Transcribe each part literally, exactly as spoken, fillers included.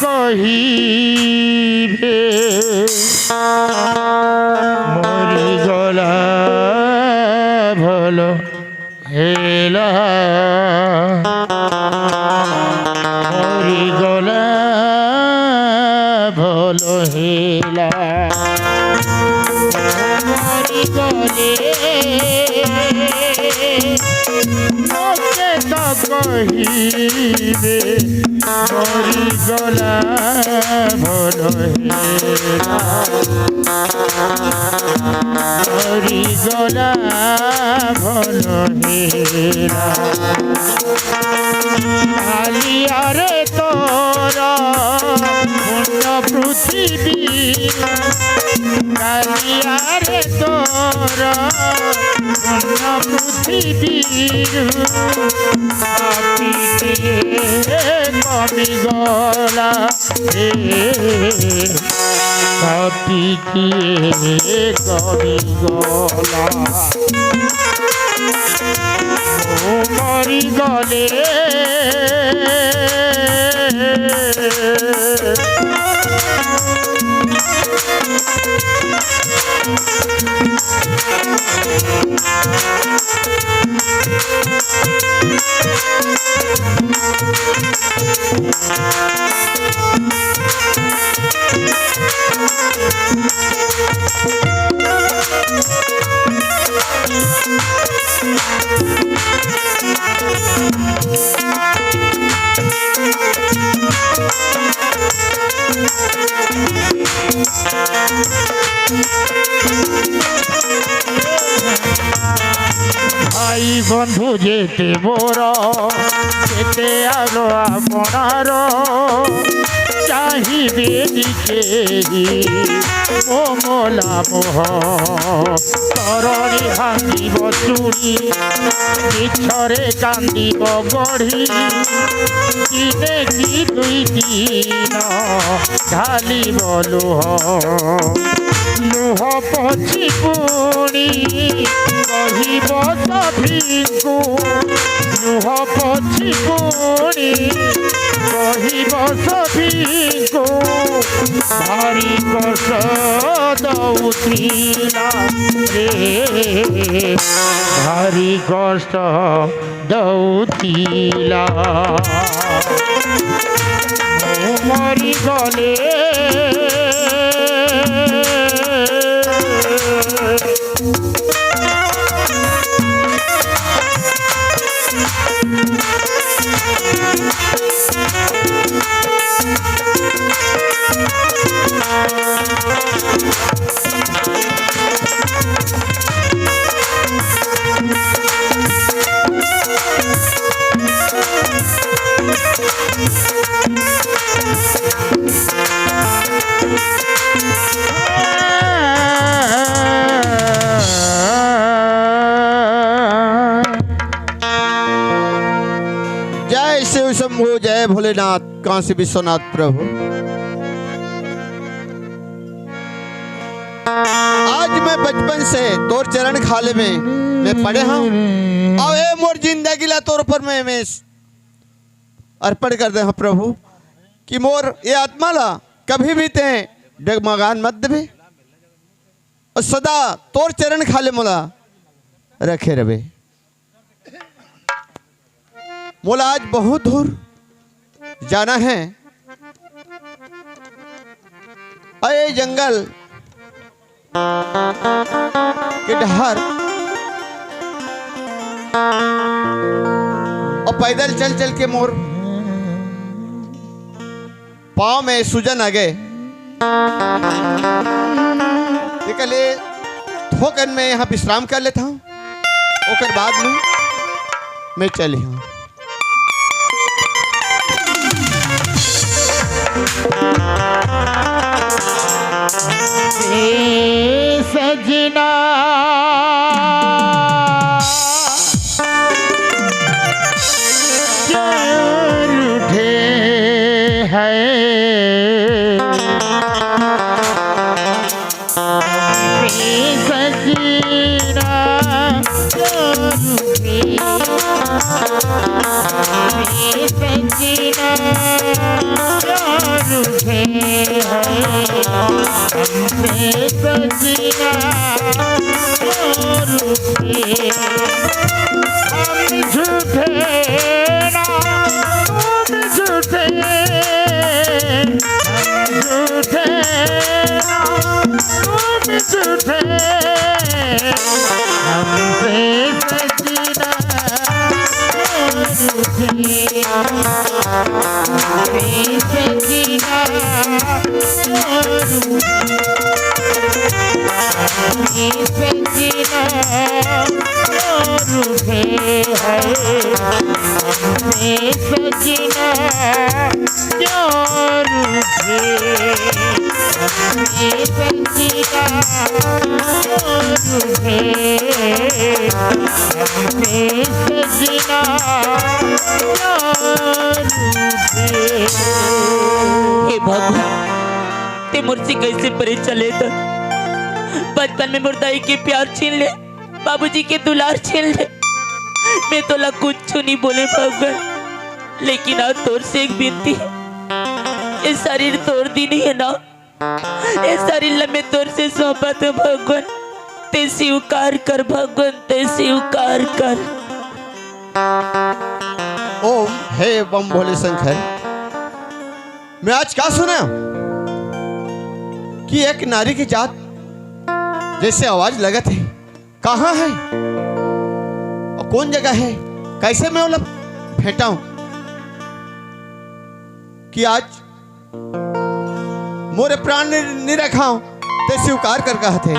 कहिबे, मोरी गला भलो हेला, मोरी गला भलो हेला। मोरी गले, मोके तो कहिबे, मोरी गला भलो हेला, मोरी गला भलो हेला। कालिया रे तोर पूर्ण पृथ्वी, कालिया रे तोर पूर्ण पृथ्वी। पापी के कमी गला रे, पापी के कमी गला। ओ मरी गले। भाई बंधु जेते मोर, जेते आलो आपणार, चाही बेटी के ही मोमला मोह। तरणी भांगी बचुड़ी, मिछरे कांदी बगड़ी, दिने की दुई दिन ढाली बलुह। लुह पोछि पुणी कहिब सभिंकु, लुह पोछि पुणी कहिब सभिंकु। भारी कष्ट दउथिला रे, भारी कष्ट दउथिला। मरी गले। जय शिव शंभू, जय भोलेनाथ, काशी विश्वनाथ प्रभु। आज मैं बचपन से तोर चरण खाले में मैं पड़े हंव। अउ ए मोर जिंदगी ला तोर पर मैं, मैं अर्पण कर दे हंव प्रभु, कि मोर ए आत्मा ला कभी भी तें डगमगान मत देबे अउ सदा तोर चरण खाले मोला रखे रबे। मोला आज बहुत दूर जाना है। अरे जंगल के डहर अउ पैदल चल चल के मोर पाँव में सूजन आ गे। एकले थोकन में यहाँ विश्राम कर लेता हूँ, ओकर बाद में मैं चली हूँ। ए सजना क्यों रूठे है, ए सजना क्यों रूठे, ए सजना क्यों झूठे हैं, हमसे सजना क्यों रूठे? हम झूठे ना, तुम झूठे, हम झूठे ना, तुम झूठे, हमसे सजना क्यों रूठे? हे भगवान, ते मोर से कैसे परे चले त? बचपन में मोर दाई के प्यार छीन ले, बाबूजी के दुलार छीन ले। मैं तोला कुछ नहीं बोले भगवान, लेकिन आज तोर से एक विनती, ये शरीर तोर दीन हे ना, ये शरीर ला मैं तोर से सौंपत हूँ भगवान, ते स्वीकार कर भगवान, ते स्वीकार कर। ओम हे बम भोले शंकर। मैं आज का सुना कि एक नारी के जात जैसे आवाज लगत हे, कहाँ हे और कौन जगह हे, कैसे मैं ओला भेंटाऊं कि आज मोरे प्राण नि-, नि रखाव, ते स्वीकार कर कहत हे।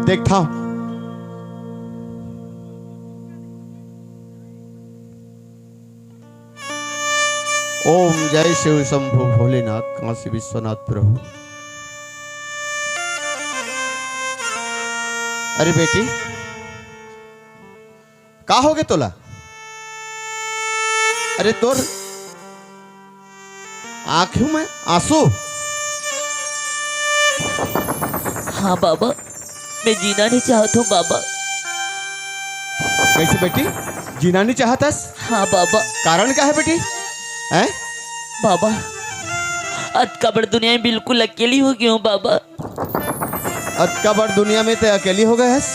देखता हूं। ओम जय शिव शंभु भोलेनाथ, काशी विश्वनाथ प्रभु। अरे बेटी, का होगे तोला? अरे तोर आंखों में आंसू। हाँ बाबा, मैं जीना नहीं चाहत हूँ बाबा। कैसे बेटी, जीना नहीं चाहत हस? हाँ बाबा। कारण का है बेटी? हैं? बाबा, अतका बड़ दुनिया में बिल्कुल अकेली हो गई हूँ बाबा। अतका बड़ दुनिया में ते अकेली हो गए हस?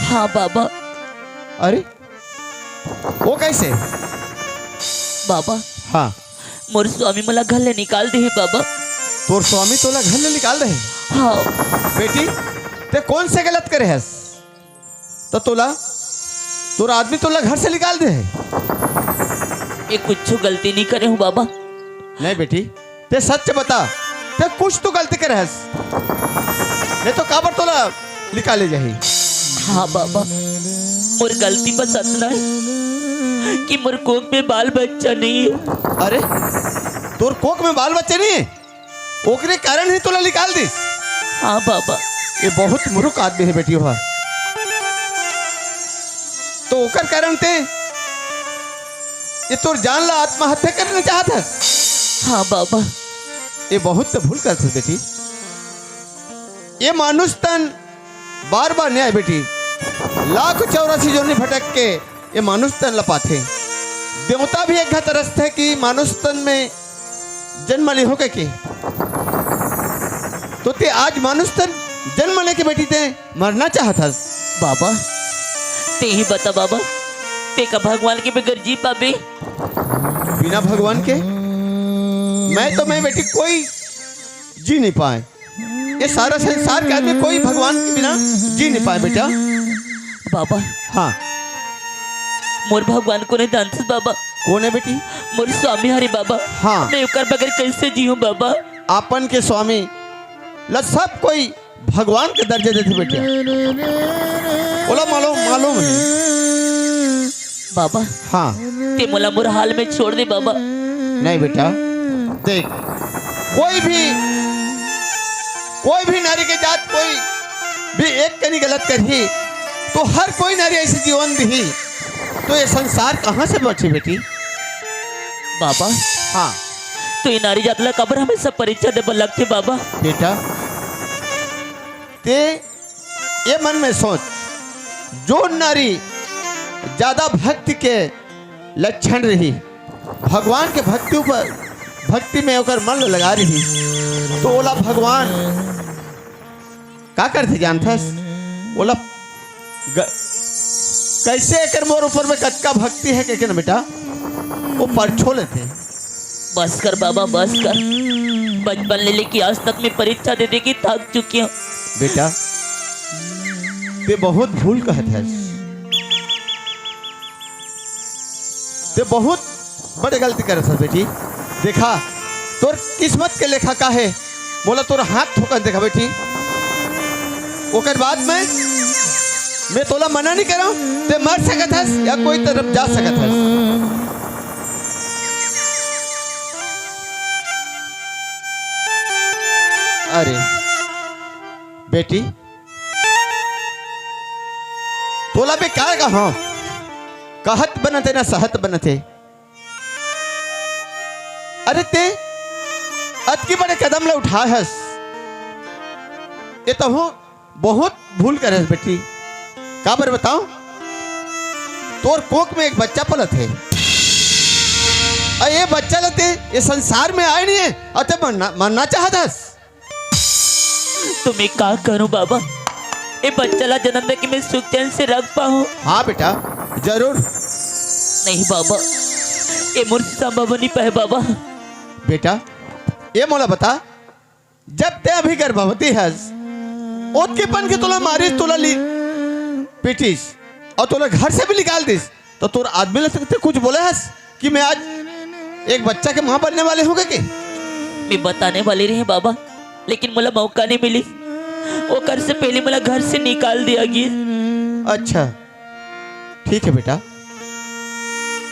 हाँ बाबा। अरे, वो कैसे? बाबा, हाँ। मोर स्वामी मोला घर ले निकाल दे हे बाबा। तोर स्वामी तोला घर ले निकाल दे हे? हाँ। बेटी, ते कौन से गलत करे हस? तो तोला, तोर आदमी तोला घर से निकाल दे हे? ये कुछ गलती नहीं करे हूँ बाबा। नहीं बेटी, ते सच बता, ते कुछ तो गलती करे हस, नहीं तो काबर तोला निकाले जाही। हाँ बाबा, मोर गलती बस अतना है कि मोर कोख में बाल बच्चा नहीं है। अरे, तोर कोख में बाल बच्चा नहीं है, ओकरे कारण ही तोला निकाल दिस। हाँ बाबा। ये बहुत मूर्ख आदमी है बेटी, ओहा तो ओकर कारण ते ये तोर जान ला आत्महत्या करना चाहत हस। हाँ बाबा। ये बहुत तो भूल करत हस बेटी। ये मानुष तन बार बार नहीं आए बेटी, लाख चौरासी जोनी भटक के ये मानुष तन ला पाथे। देवता भी एक घा तरसथे कि मानुष तन में जन्म ले होके के। तो ते आज मानुष तन जन्म लेके बेटी ते मरना चाहत हस। बाबा, ते ही बता बाबा, ते का भगवान के बगैर जी पाबे? बिना भगवान के मैं तो मैं बेटी कोई जी नहीं पाए। ये सारा संसार के आदमी कोई भगवान के बिना जी नहीं पाए बेटा। बाबा। हाँ। मोर भगवान कोन हे जानथस बाबा? कोन हे बेटी? मोर स्वामी हरे बाबा। हाँ। मैं ओकर बगैर कैसे जीऊँ बाबा? आपन के स्वामी ला सब कोई भगवान के दर्जा देथे बेटा। ओला मालूम, मालूम हे। बाबा। हाँ। ते मोला मोर हाल में छोड़ दे बाबा। नहीं बेटा, देख, कोई भी, कोई भी नारी के जात कोई भी एक कनी गलत करही तो हर कोई नारी ऐसे जीवन दिही, तो ये संसार कहाँ से बची बेटी? बाबा। हाँ। तो ये नारी जात ला काबर हमेशा परीक्षा दे बर लगथे बाबा? बेटा, ते ये मन में सोच, जो नारी ज्यादा भक्ति के लक्षण रही, भगवान के भक्ति ऊपर, भक्ति में ओकर मन ल लगा रही, तो ओला भगवान का करथे जानथस? ओला ग-, कैसे एकर मोर ऊपर में कतका भक्ति है कहिके ना बेटा, वो परछो लेथे। बस कर बाबा, बस कर। बचपन ले लेके आज तक मैं परीक्षा दे दे के थक चुकी हूँ। बेटा, ते बहुत भूल कहत हस। ते बहुत बड़े गलती करत हस बेटी। देखा, तोर किस्मत के लेखा का हे, मोला तोर हाथ ठोकन देखा बेटी। ओकर बाद में मैं तोला मना नहीं करंव, ते मर सकत हस या कोई तरफ जा सकत हस। अरे बेटी, तोला बे का कहा, कहत बनत हे ना सहत बनत हे। अरे ते अतकी बड़े कदम ला उठाए हस, ये तहूँ बहुत भूल करे हस बेटी। काबर बताओ, तोर कोख में एक बच्चा पलत हे, अउ ये बच्चा ला ते ये संसार में आए नहीं हे, अउ ते मरना, मरना चाहत हस। तो मैं का करूं बाबा, ए बच्चा ला जन्म दे के मैं सुख चैन से रख पाऊं? हाँ बेटा, जरूर। नहीं बाबा, ए मोर से संभव नहीं पाए बाबा। बेटा, ये मोला बता, जब ते अभी गर्भवती हस, ओतके पन के तोला मारिस, तोला ली पीटिस, अउ तोला घर से भी निकाल दिस, तो तोर आदमी ला ते कुछ बोले हस कि मैं आज एक बच्चा के माँ बनने वाले हूँ के? मैं बताने वाली रही बाबा, लेकिन मोला मौका नहीं मिली। ओकर से पहले मोला घर से निकाल दिया गया। अच्छा, ठीक है बेटा,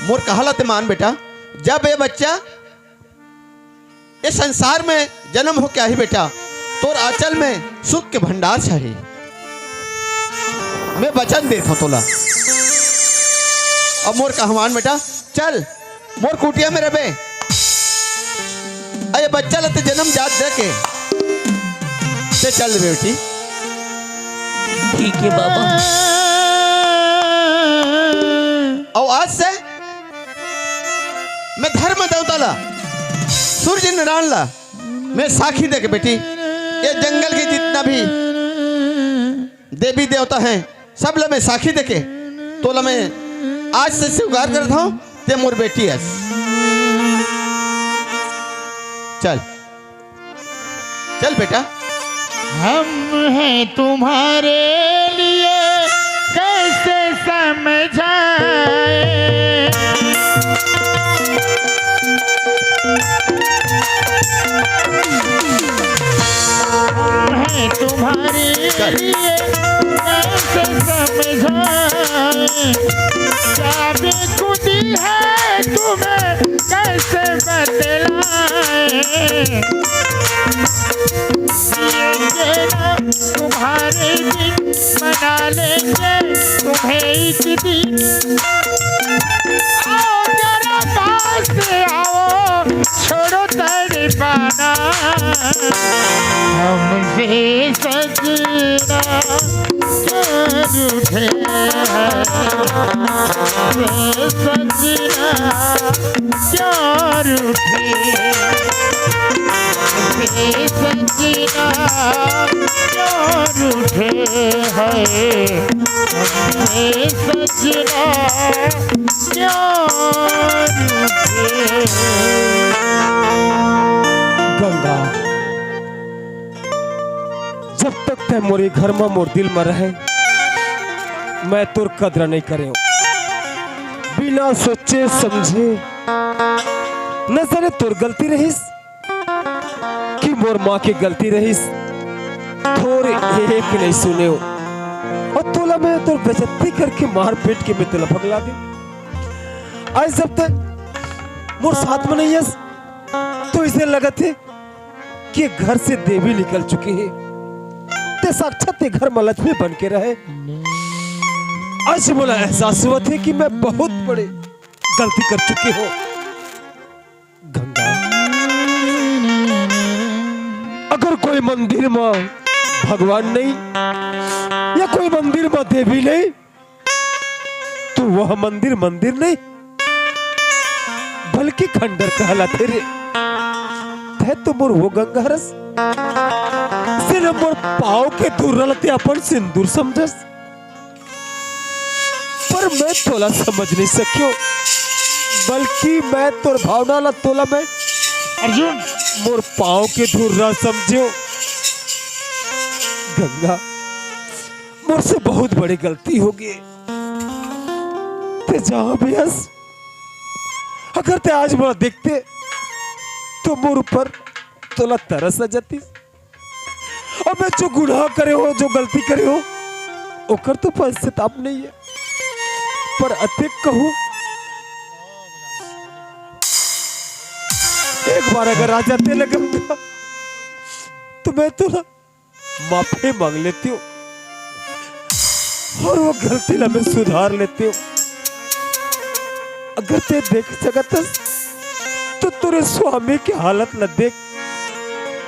मोर कहा ला ते मान बेटा, जब ये बच्चा ये संसार में जन्म होके आही बेटा, तोर आंचल में सुख के भंडार छाही। मैं वचन देत हूँ तोला। अब मोर कहमान बेटा, चल मोर कुटिया में रबे। अरे बच्चा ला ते जन्म जात दे के ते चल बेटी। ठीक है बाबा। अउ आज से मैं धर्म देवता ला, सूर्य नारायण ला, मैं साखी देके बेटी, ये जंगल के जितना भी देवी देवता हैं, सब ला मैं साखी देके तोला मैं आज से स्वीकार करत हूँ, ते मोर बेटी हस। चल, चल बेटा। हम हैं तुम्हारे लिए कैसे समझाए, हम हैं तुम्हारे लिए कैसे समझाए, क्या बेखुदी है तुम्हें कैसे बतलाए। जिएंगे ना तुम्हारे बिन, बना लेंगे तुम्हें एक दिन। आओ जरा पास आओ, छोड़ो तड़पाना। हमसे सजना क्यों रूठे हैं, हमसे सजना क्यों रूठे, हमसे सजना क्यों रूठे हैं, हमसे सजना क्यों रूठे। गंगा, जब तक तैं मोरे घर म मोर दिल म रहे, मैं तोर कदर नइ करेंव। बिना सोचे समझे, न जाने तोर गलती रहिस कि मोर माँ के गलती रहिस, थोर एक नइ सुनेंव। अउ तोला मैं तोर बेइज्जती करके मार पीट के मैं तोला भगला देंव। आज जब तैं मोर साथ म नइ हस, तो अइसे लगत हे कि घर से देवी निकल चुके हे। तैं साक्षात ए घर म लक्ष्मी बन के रहे। आज मोला एहसास होवत हे कि मैं बहुत बड़े गलती कर चुके हों। गंगा, अगर कोई मंदिर म भगवान नहीं या कोई मंदिर म देवी नहीं, तो वह मंदिर मंदिर नहीं। बल्कि खंडहर कहलाथे रे। तैं तो मोर वो गंगा हरस, सिर्फ मोर पाँव के धुर्रा ल तैं अपन सिंदूर समझस। पर मैं तोला समझ नहीं सकियो, बल्कि मैं तोर भावना ला तोला मैं अर्जुन। मोर पाँव के धुर्रा समझियो। गंगा, मोर से बहुत बड़ी गलती हो गई। तैं जहाँ भी हस, अगर तैं आज मोला देखते, तो मोर ऊपर तोला तरस आ जाती। अब मैं जो गुनाह करे हो, जो गलती करे हो, ओकर तो पश्चाताप नहीं है, पर अतेक कहूँ, एक बार अगर आ जाते ना गंगा, तो मैं तोला माफी मांग लेती हूँ और वो गलती ला मैं सुधार लेती हूँ। अगर तैं देख सकत हस, तो तोरे स्वामी के हालत ला देख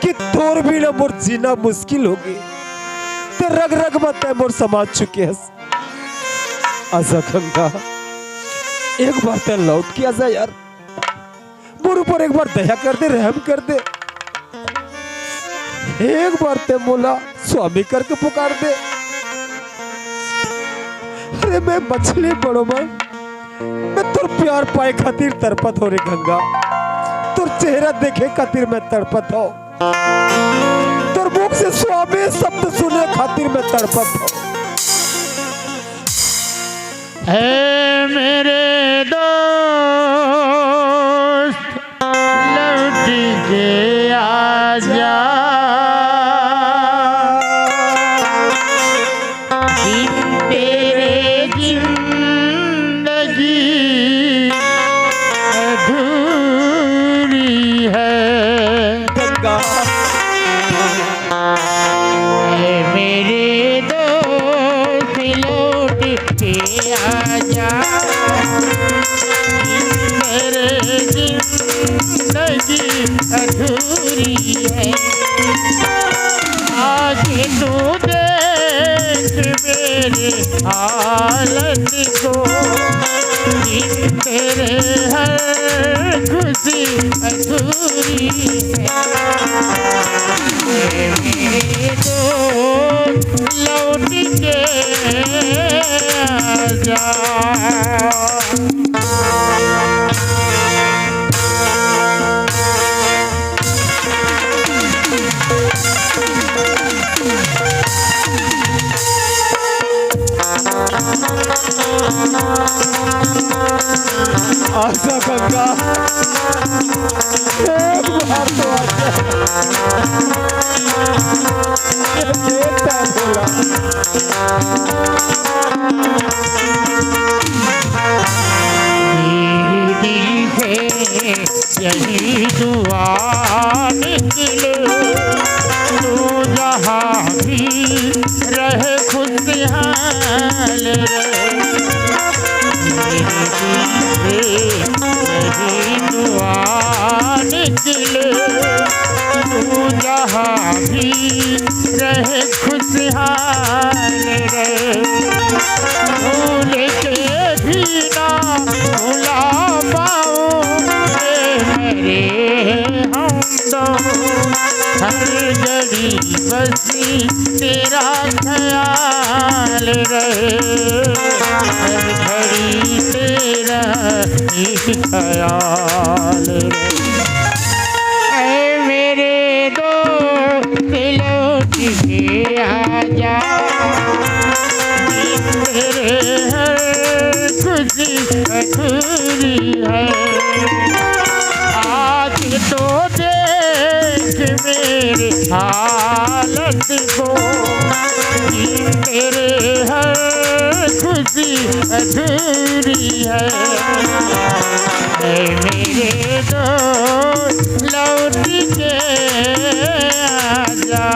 कि तोर बिना मोर जीना मुश्किल हो गई। तैं रग रग में तैं मोर समा चुके हस। आजा गंगा, एक बार तैं लौट के आजा यार। मोर ऊपर एक बार दया कर दे, रहम कर दे। एक बार तैं मोला स्वामी करके पुकार दे। अरे मैं मछली बड़ो मैं, मैं तोर प्यार पाए खातिर तड़पत हो रे गंगा, तोर चेहरा देखे खातिर मैं तड़पत हो, तोर मुख से स्वामी शब्द सुने खातिर मैं तड़पत हो। हे मेरे दोस्त, लौट के आजा। बिन तेरे जिंदगी अधूरी है। गंगा। ऐ मेरे दोस्त, लौट के आजा। मेरे जिंदगी अधूरी है। आके तू देख मेरे हालत को, बिन तेरे हर खुशी अधूरी है। मेरे दोस्त, लौट के आजा। आजा गंगा, एक बार तो आजा। ये देता है भोला। मेरे दिल से यही दुआ निकले, तू जहाँ भी रहे खुशहाल रहे। मेरे दिल से यही दुआ निकले, तू जहाँ भी रहे खुशहाल रहे। भूल के भी ना भुला पाऊं, ए मेरे हमदम, हर घड़ी बस तेरा ख्याल रहे, हर घड़ी तेरा ही ख्याल रहे। ऐ मेरे दोस्त, लौट के आजा। तेरे हर खुशी अधूरी है। आज तो देख मेरे हालत को, तेरे हर खुशी अधूरी है। ऐ मेरे दोस्त, लौट के आजा।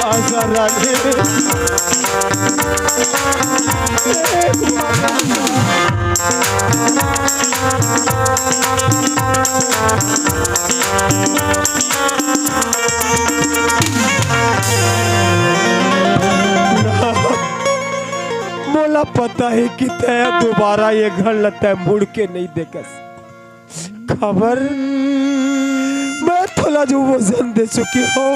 आजा राधे। कि तैं दोबारा ये घर ल तैं मुड़ के नहीं देखस। काबर मैं तोला जो वजन दे चुके हों,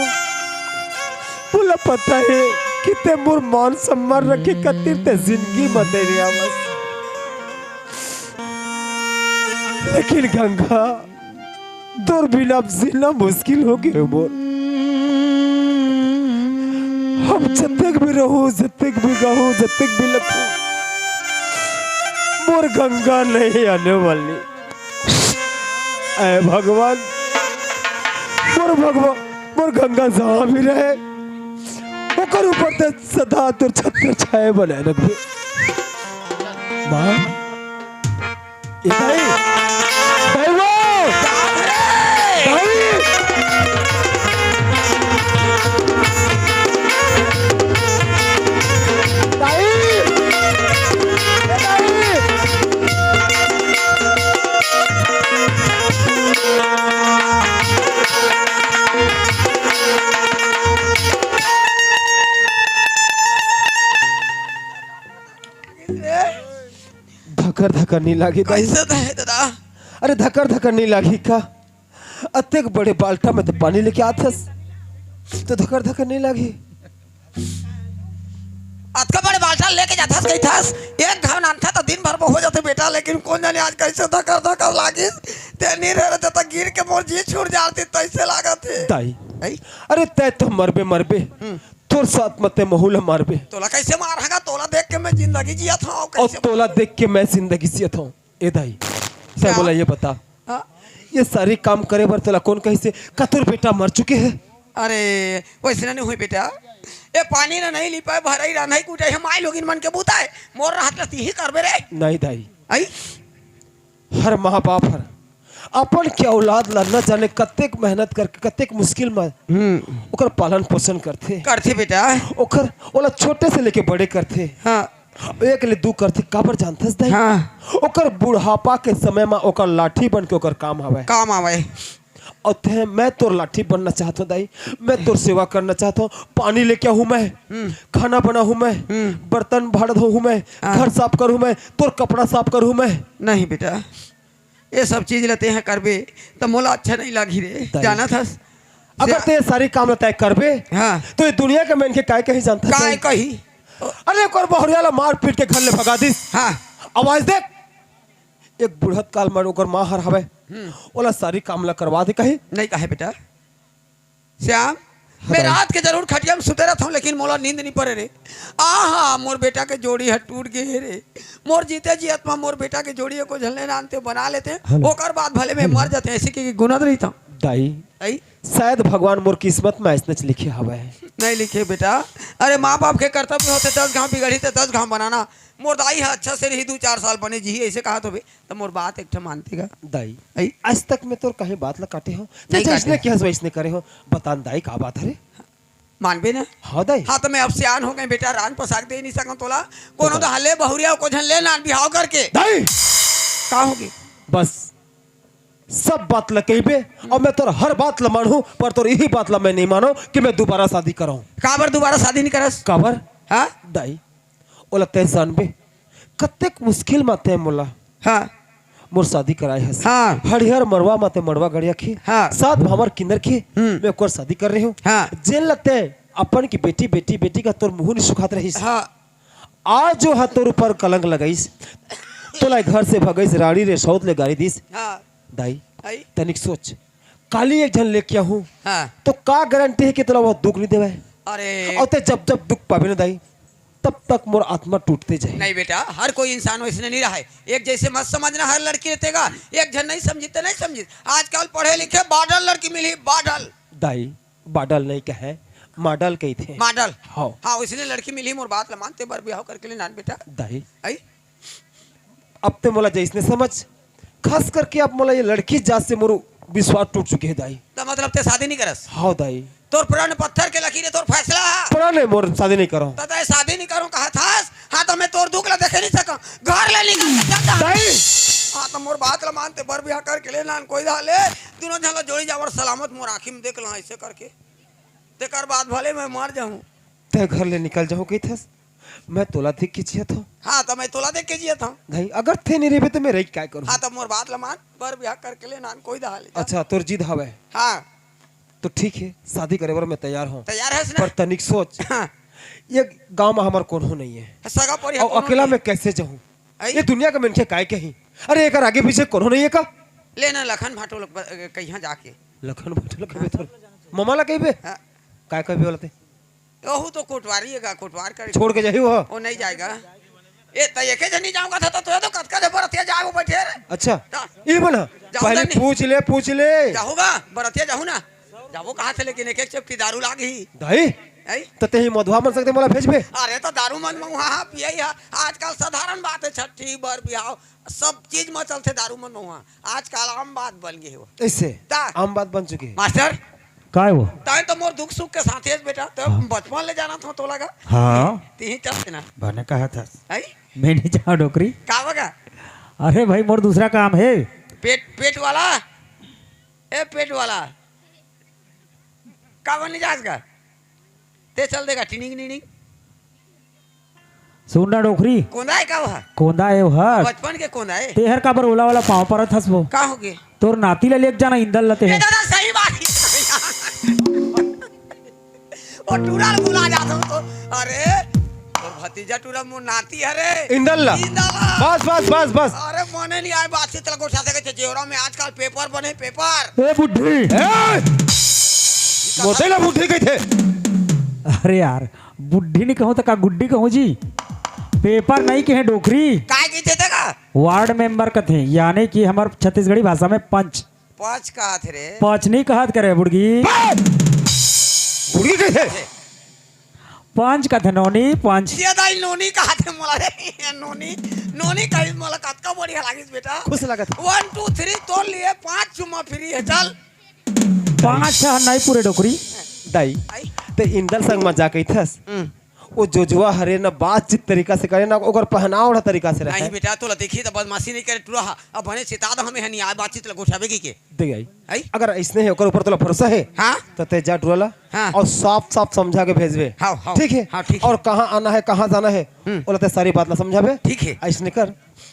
मोला पता हे कि तैं मोर मान सम्मान रखे खातिर तैं जिंदगी म दे रे आवस। लेकिन गंगा, तोर बिना अब जीना मुश्किल हो गए मोर। हम जतेक भी रहूं, जतेक भी गाहूं, जतेक भी लखूं, मोर गंगा नहीं आने वाली। ऐ भगवान, मोर भगवान, मोर गंगा जहां भी रहे, ओकर ऊपर ते सदा तोर छत्र छाया बनाए रखबे। माँ, ए दाई, दाई वो, दाई, दाई, ए दाई। धकर धकर नहीं लागी दाई। कैसे तो है दादा? अरे धकर धकर नहीं लागी का? अतेक बड़े बाल्टा में तो पानी लेके आथस तो धकर धकर नहीं लागी। अतका बड़े बाल्टा लेके जाथस कहिथस, एक घाव नानथा तो दिन भर में हो जाते बेटा, लेकिन कौन जाने आज कैसे धकर धकर लागिस। ते नहीं रहे रहते तो गिर के मोर जी छूट जाती, तैसे लागत है। दाई, हैं? अरे तै तो मरबे मरबे, हम्म। तोर साथ मते महू ला मारबे। तोला कैसे मारहूं? तोला देख के मैं जिंदगी जियत हूं, और कैसे तोला देख के मैं जिंदगी जियत हूं। ए दाई, तै क्या? मोला ये बता, हाँ? ये सारी काम करे बर तोला कौन कहिसे? का तोर बेटा मर चुके है? अरे, वैसे नहीं हुई बेटा। ए पानी ना नहीं लिपाए, भराई रांधाई कुटाई, हम आए लोगिन मन के बुताए। मोर रहत ला तिही करबे रे। नहीं दाई। आई? हर माँ बाप हर अपन के औलाद ला न जाने कतेक मेहनत करके, कतेक मुश्किल में हम्म। ओकर पालन पोषण करथे। करथे बेटा। ओकर, ओला छोटे से लेके बड़े करथे। हाँ। एक ले दू करथे, काबर जानथस दाई? हाँ। ओकर बुढ़ापा के समय में ओकर लाठी बन के ओकर काम आवे। काम आवे। और ते, मैं तोर लाठी बनना चाहत हूँ दाई, मैं तोर सेवा करना चाहत हूँ। पानी लेके आहूँ मैं, हम्म। खाना बनाहूँ मैं, हम्म। बर्तन भाड़ धोहूँ मैं, हाँ। घर साफ करूँ मैं, तोर कपड़ा साफ करूँ मैं। नहीं बेटा, ये सब चीज ला तेहा करबे त मोला अच्छा नहीं लागही रे, दाई। जानत हस? अगर से- ते ये सारी काम ला तय करबे, हाँ। तो ये दुनिया के मनखे काय कही जानत हस? काय कही? अरे ओकर बहुरिया ला मार पीट के घर ले भगा दिस। हाँ। आवाज देख, एक बुढ़त काल में ओकर माँ हर हवे, हम्म। ओला सारी काम ला करवा दे कही। नहीं कहे बेटा। श्याम, हाँ मैं दाई। रात के जरूर खटिया में सुते रहत हूँ, लेकिन मोला नींद नहीं पड़े रे। आहा, मोर बेटा के जोड़ी ह टूट गे हे रे। मोर जीते जियत म मोर बेटा के जोड़ी ह कोई झन ले नानते बना लेते, हाँ ना। ओकर बाद भले मैं हाँ ना। मर जाते, ऐसे के गुनत रहित हूँ। दाई, आई? शायद भगवान मोर किस्मत में ऐसने लिखे हवे। नहीं लिखे बेटा। अरे माँ बाप के कर्तव्य होथे दस घाव बिगड़ही त दस घाव बनाना। मोर दाई ह अच्छा से रही, दू चार साल बने जीही, ऐसे कहत होबे। त मोर बात एक ठा मानते गा? दाई, आई? आज तक मैं तोर कहीं बात ला काटे हूँ? नहीं जैसने काटे। किहस वैसने करे हूँ। बता न दाई, का बात हरे? मानबे ना? हाँ दाई। हाँ, त मैं अब सियान हो गए बेटा, रांध पसाक दे नहीं सकूँ तोला। कोनो बता। तो हले बहुरिया को झन ले नान बिहाव करके। दाई! का होगे? बस, सब बात ला कहिबे, और मैं तोर हर बात ला मानहूँ, पर तोर यही बात ला मैं नहीं मानों कि मैं दोबारा शादी करहूँ। काबर दोबारा शादी नहीं करस? काबर? हाँ? दाई, ओला तैं जानबे, कतेक मुश्किल म तैं मोला हाँ। मोर शादी कराए हस। हाँ। हरिहर मरवा म तैं मरवा गड़िया के, हाँ। सात भांवर किन्नर के, हम्म। मैं ओकर शादी कर रहे हूँ। हाँ। जेन ल तैं अपन की बेटी, बेटी, बेटी का तोर मुँह नहीं सुखात रहिस। हाँ। आज जो ह तोर ऊपर कलंक लगाइस, तोला घर से भगाइस, राड़ी रे सौत ले गारी दिस। हाँ। दाई, आई? तनिक सोच, काली एक झन लेके आहूँ, हाँ। तो का गारंटी है कि तोला वो दुख नहीं देवे? अरे। और तैं जब जब दुख पाबे ना दाई, तब तक मोर आत्मा टूटते जाए। नहीं बेटा, हर कोई इंसान वैसने नहीं रहे। एक जैसे मत समझना, हर लड़की रहते गा। एक झन नहीं समझी त नहीं समझी। आजकल पढ़े लिखे बाडल लड़की मिली, बाडल। दाई, बाडल नहीं कहे, माडल कहिथे। माडल। हाँ। हाँ, वैसने लड़की मिली, मोर बात ला मानते बर बिहाव करके ले नान बेटा। दाई। आई? अब तैं मोला जैसने समझ, खास करके अब मोला ये लड़की जात से मोर विश्वास टूट चुके हे दाई। त मतलब तैं शादी नहीं करस? हाँ दाई। तोर प्रण पत्थर के लकीर हे, तोर फैसला है। प्रण है मोर, शादी नहीं करहूँ। त तैं शादी नहीं करहूँ कहत हस? हाँ, त मैं तोर दुख ला देखे नहीं सकूँ। घर ले निकल, जा, जा। दाई। हाँ, त मोर बात ला मानते बर बिहाव करके ले नान कोई दा ले, दोनों झन ला जोड़ी जावर सलामत मोर आँखी में देख ला ऐसे करके। तेकर बाद भले मैं मर जाहूँ। तैं घर ले निकल जाहूँ कहिथस? मैं तोला देख के जियत हंव। हाँ, त मैं तोला देख के जियत हंव। नहीं, अगर तैं नइ रहिबे त मैं रहि के काय करहूं? हाँ, त मोर बात ल मान, बर बिहाव करके ले नान, कोई दहा ले जा। अच्छा, तोर जिद हवय। हाँ। त ठीक हे, शादी करे बर मैं तैयार हंव। तैयार हस ना? पर तनिक सोच, हाँ। ये गांव म हमर कोनो नइ हे। सगा परिहा अउ कोनो अकेला नइ हे। मैं कइसे जाहूं? अई? ये दुनिया के मनखे काय कही? अरे, एकर आगे पीछे कोनो नइ हे का? ले ना, लखन भांटो ल ब-, कहिहां जाके। लखन भांटो ल कहिबे तोर ममा ल कहिबे? हाँ। काय कहिबे ओला तैं? ओहू तो कोटवारी हे का, कोटवार करे। छोड़ के जाही वो? वो नइ जाय गा। ए, त एके झन नइ जाहूं कथस, त तोहे तो कतका झन बरतिया जाय वो बइठे रे। अच्छा, त ये बना, जाहूं पहले ना नहीं। पूछ ले, पूछ ले। जाहूं गा, बरतिया जाहूं ना। जाबो कहां से, लेकिन एक एक चपटी दारू लागही। दाई? हैं? त तैं ही मधुआ मन संग तैं मोला भेजबे? अरे त दारू मन महुआ, हाँ, पियई हा। आजकल साधारण बात हे, छट्ठी, बर, बिहाव, सब चीज म चलथे दारू मन महुआ। आजकल आम बात बन गे हे वो। अइसे? त? आम बात बन चुके हे। मास्टर? काय वो? तैं तो मोर दुख सुख के साथी हस बेटा, त हाँ। बचपन ले जानत हंव तोला गा। हाँ। तिही चल देना। बने कहत हस। हैं? मैं नइ जांव डोकरी। का होगा? अरे भाई, मोर दूसरा काम हे। पेट, पेट वाला? ए पेट वाला, का बन नइ जास गा? तैं चल दे गा, टिनिंग निनिंग। सुन ना डोकरी। कोंदा हे का वो? कोंदा हे वो हर। बचपन के कोंदा हे। तैं हर काबर ओला वाला पांव परत हस वो? का होगे? तोर नाती ला लेके जाना इंदल ला तैं ए हर। दादा, सही बात हे। वो टूरा ल भुला जात हंव तो। अरे, तोर भतीजा टूरा मोर नाती हरे। इंदल ला। इंदल ला। बस, बस, बस, बस। अरे, मने नइ आय बातचीत ल गोठियाथे कहिथे जेवरा में आजकल पेपर बने, पेपर। ए बुड्ढी। ए! मोते ला बुड्ढी कहिथे। अरे यार, बुड्ढी नइ कहंव त का गुड्डी कहंव जी? पेपर नइ कहें डोकरी। काय कहिथे तेला? वार्ड मेंबर कथे, यानी कि हमर छत्तीसगढ़ी भाषा में पंच। पंच कहत हे रे। पंच नइ कहत करे बुड़गी। बुड़गी कहिथे। पंच कथे नोनी, पंच। ये दाई नोनी कहत हे मोला रे। नोनी, नोनी कहिस मोला, कतका बढ़िया लागिस बेटा। खुश लगत हे। One, two, three, तोर लिए पांच चुम्मा free हे, चल। पांच छह नइ पूरे डोकरी। दाई, आई? तैं इंदल संग मजाक कहिथस। हम्म। वो जोजवा हरे ना, बातचीत तरीका से करे ना, ओकर पहनाव ओढ़ा तरीका से रहय। नहीं बेटा, तोला देखही त बदमाशी नइ करे टूरा हा। अब बने चेता दे हमें हनी आय बातचीत ल गोठियाबे कहिके। दे आई। आई? अगर अइसने हे, ओकर ऊपर तोला भरोसा हे, हाँ? त तैं जा टूरा ला हाँ। अउ साफ साफ समझा के भेजबे। हाँ, हाँ। ठीक हे? हाँ, ठीक हे। अउ कहाँ आना हे, कहाँ जाना हे, हम्म। ओला तैं सारी बात ला समझाबे। ठीक हे। अइसने कर।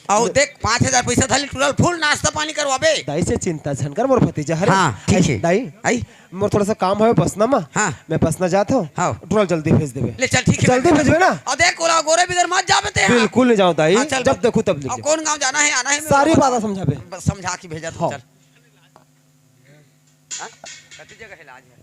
अउ देख, पांच हजार पइसा धर ले टूरा ल, full नाश्ता पानी करवाबे। दाई से चिंता झन कर, मोर भतीजा हरे। हाँ, ठीक हे। दाई, आई? मोर थोड़ा सा काम हवे बसना म। हाँ। मैं बसना जात हंव। हाँ। टूरा ल जल्दी भेज देबे। ले चल, ठीक हे, जल्दी मैं भेजबे ना? अउ देख, ओला गोरे बिगर मत जाबे तैं, हाँ। बिल्कुल नइ जांव दाई, हाँ, चल, जब बस। देखहूं तब ले अउ जाबे। कोन गांव जाना हे, आना हे, सारी बात समझाबे। बस समझा के भेजत हंव, हाँ। चल। हाँ? कति जगह हे लाज हे?